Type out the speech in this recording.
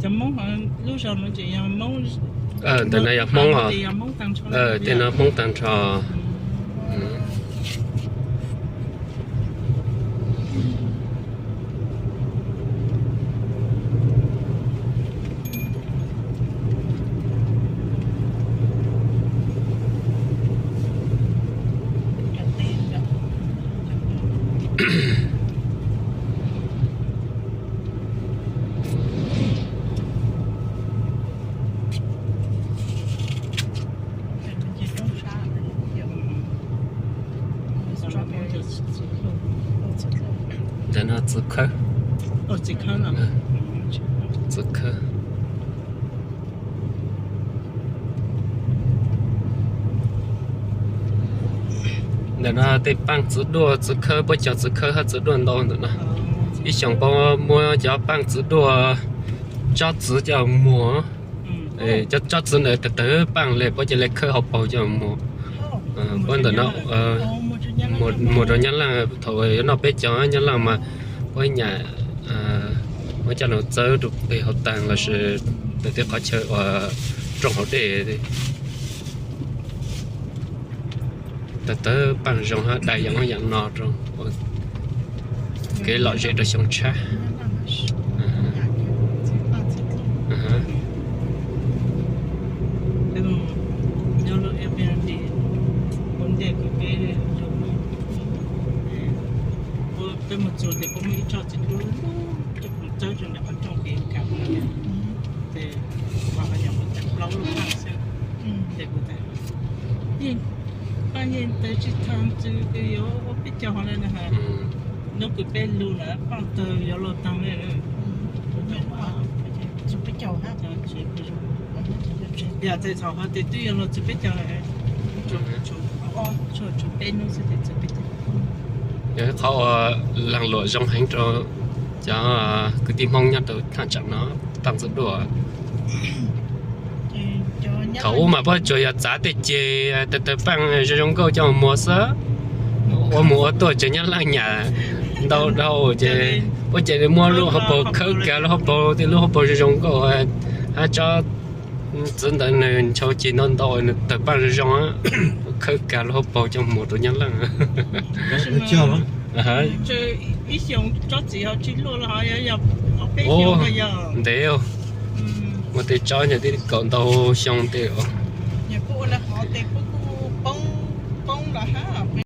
Cov Hmoob lub zos no ces yog Hmoob. Ntawm no yog Hmoob os. Tej no Hmoob tag nrho. Ntawm no txiv khawb. Txiv khawb. Ntawm no tej paaj txiv duaj, txiv khawb, puab cog txiv khawb hab txiv duaj ntau ntawm no. Ib xyoos puab muab cov paaj txiv duaj, tsob txiv coj muag, tsob txiv ntawd tawg tawg paaj le puab ca le khawb hauv paug coj muag. Puab ntawm no, muag rau Nyab Laaj, thaum yuav noj peb caug Nyab Laaj mas puab nyam, puab coj los txawb rau peg hauv taag lossis tej qhov chaw uas rooj hauv dej. Tawg tawg paaj zoo hab dai yam ub yam no rau ua kev lom zem rau xyoo tshab. Paaj yeej tawg tsis tag, txwv kws yuav ua peb caug hov le na. Nub kws peb lug na paaj tawg yuav luag taag le. Yog txhais thaum hov tes twb yuav luag txug peb caug, tshuav peb nub xwb tes txug peb caug. Yog ib qhov uas laag luam zoo heev rau cov kwv tij Hmoob nyob rau thaj tsam no, paaj txiv duaj. Thaum ub mas puab tsuas yog txav tej ceg tawg tawg paaj zoo zoo nkauj coj muag xwb. Ua mus ua tuaj tsev Nyab Laaj nyam ntau dhau ces puab ces muab lub hauv paug khawb kag lub hauv paug, tej lub hauv paug zoo zoo nkauj, hab tsob txiv ntawd nwg ntshaw ceg ntau ntau, nwg tawg paaj zoo zoo, khawb kag lub hauv paug coj muag rau Nyab Laaj. Ib xyoos tsob txiv ho tsis luaj los ho yog ob peb xyoos no yog ntev. Muaj tej tsob nyuag tib kaum ntau xyoo tej os.